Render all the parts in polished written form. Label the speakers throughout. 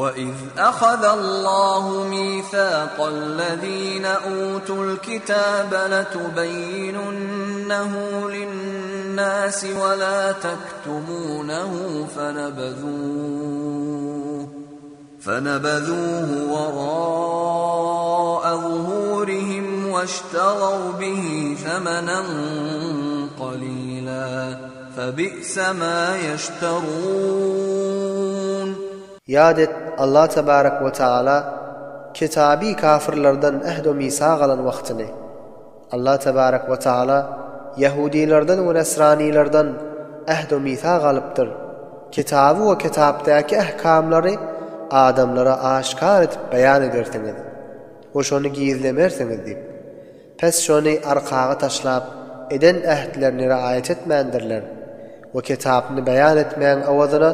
Speaker 1: وَإِذْ أَخَذَ اللَّهُ مِيثَاقَ الَّذِينَ أُوتُوا الْكِتَابَ لَتُبَيِّنُنَّهُ لِلنَّاسِ وَلَا تَكْتُمُونَهُ فَنَبَذُوهُ فَنَبَذُوهُ وَرَاءَ ظُهُورِهِمْ وَاشْتَرَوْا بِهِ ثَمَنًا قَلِيلًا فَبِئْسَ مَا يَشْتَرُونَ.
Speaker 2: Ýat et, Allah tebarek we taala Kitaby kafyrlardan ähd-u misak alan wagtyny. Allah tebarek we taala ýahudylardan we nesranylardan ähd-u misak alypdyr. Kitaby we kitapdaky ähkamlary adamlara aşkar edip beýan edersiňiz we şony gizlemersiňiz diýip. Pes şony arkaga taşlap, eden ähtlerini raýat etmändirler we kitapny beýan etmegiň owazyna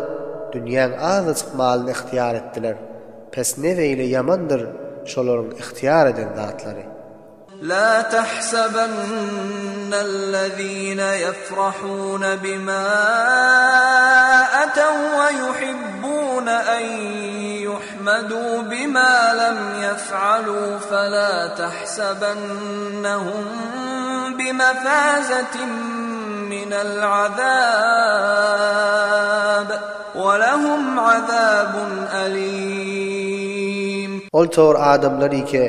Speaker 2: dünýäň azajyk malyny ygtyýar etdiler. Pes ne beýle ýamandyr şolaryň ygtyýar eden zatlary.
Speaker 1: La tahsabennellezine yefrahune bima atew we yuhibbune en yuhmedû bima lem yef'alû fela tahsabennehum bimefazetin minel azâb we lehum azâbun elîm.
Speaker 2: Ol tor adamlar ike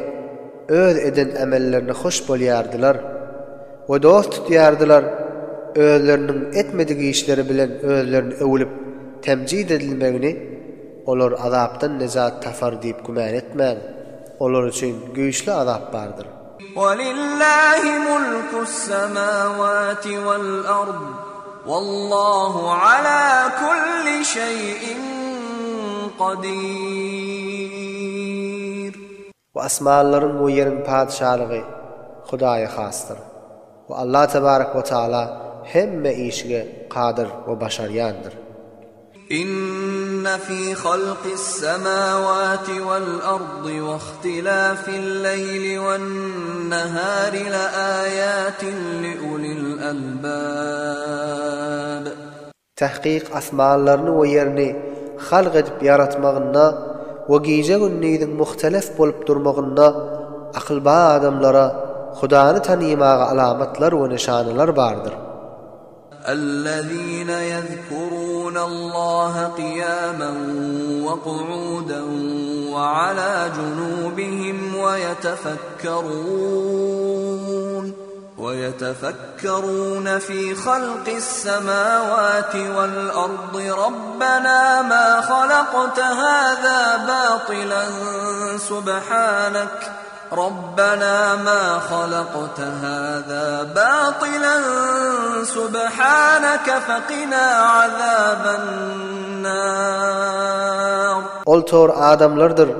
Speaker 2: öz eden emellerine hoş bolýardylar we dost tutýardylar, özleriniň etmedik işleri bilen özlerini öwülip temjid edilmegini olar azapdan nejat tapar diýip gümän etmäň, olar üçin güýçli azap bardyr.
Speaker 1: Welillahi mulkus-semawati wal-ard, wallahu ala kulli şeýin kadir.
Speaker 2: We asmanlaryň we ýeriň patyşalygy Hudaýa hasdyr. We Allah tebarek we taala hemme işige kadyr we başarýandyr.
Speaker 1: Inne fi halkis-semawati wal-ardy we ihtilafil-leýli wen-nahari le-aýatin li-ulil albab.
Speaker 2: Tahkyk asmanlaryny we ýerini halk edip ýaratmagynda we gije-gündiziň muhtelef bolup durmagynda akyl bar adamlara Hudany tanymaga alamatlar we nyşanalar bardyr.
Speaker 1: Ellezine ýezkurunallaha kyýamen we ku'uden we ala junubihim we ýetefekkerun. وَيَتَفَكَّرُونَ فِي خَلْقِ السَّمَاوَاتِ وَالْأَرْضِ رَبَّنَا مَا خَلَقْتَ هَذَا بَاطِلًا سُبْحَانَكَ رَبَّنَا مَا خَلَقْتَ هَذَا بَاطِلًا سُبْحَانَكَ فَقِنَا عَذَابَ النَّارِ.
Speaker 2: Ol tor adamlardyr,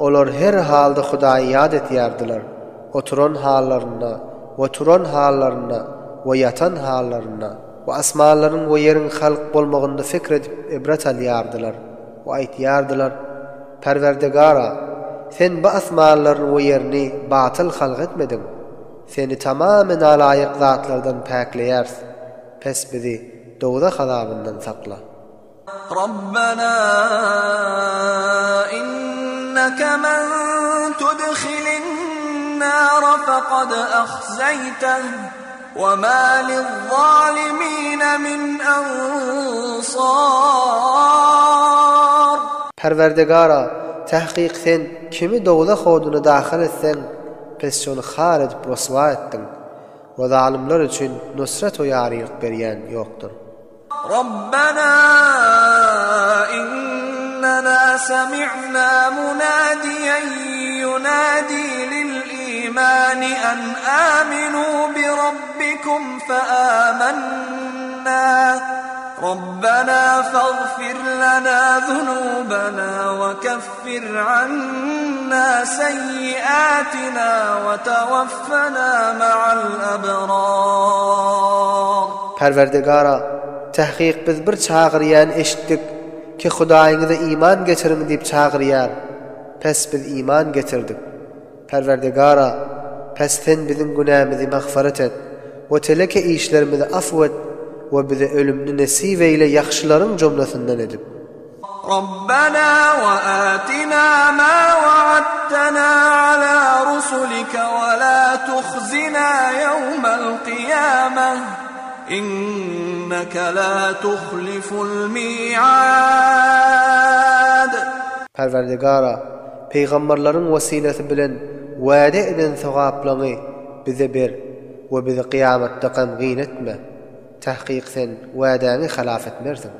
Speaker 2: olar her halda Hudaýy ýat etýärdiler. Oturan hallarynda we turan hallarynda we ýatan hallarynda we asmanlaryň we ýeriň halk bolmagynda pikir edip ibret alýardylar we aýtýardylar, Perwerdigara, Sen bu asmanlaryny we ýerini batyl halk etmediň. Seni tamamy nalaýyk zatlardan päkleýäris. Pes bizi dowzah azabyndan sakla.
Speaker 1: Rabbena inneke men tudhilin nara fekad ahzeyteh we ma lizzalimine min ensar.
Speaker 2: Perwerdigara, tahkyk Sen kimi dowzah oduna dahyl etseň, pes şony har edip ryswa etdiň. We zalymlar üçin nusrat we ýarylyk berýän ýokdur.
Speaker 1: Rabbena innena semi'na munadiyen yunadi lil imani en aminu bi rabbikum fe amanna Rabbena fagfir lena zunubena ve keffir anna seyyiatina ve tevaffena ma'al ebrar.
Speaker 2: Perwerdigara, tahkyk biz bir çagyrýany eşitdik, ki Hudaýyňyza iman getiriň diýip çagyrýar, pes biz iman getirdik. Perwerdigara, pes Sen biziň günämizi magfyrat et we teleke işlerimizi afw et we bize ölümni nesip eýle ýagşylaryň jumlasyndan edip.
Speaker 1: Rabbena we atina. تخزنا يوم القيامة إنك لا تخلف الميعاد.
Speaker 2: Perwerdigara, pygamberleriň wesilesi bilen wada eden sogaplaryňy bize ber we bizi kyýamatda gamgyn etme. Tahkyk Sen wadäňi halaf etmersiň.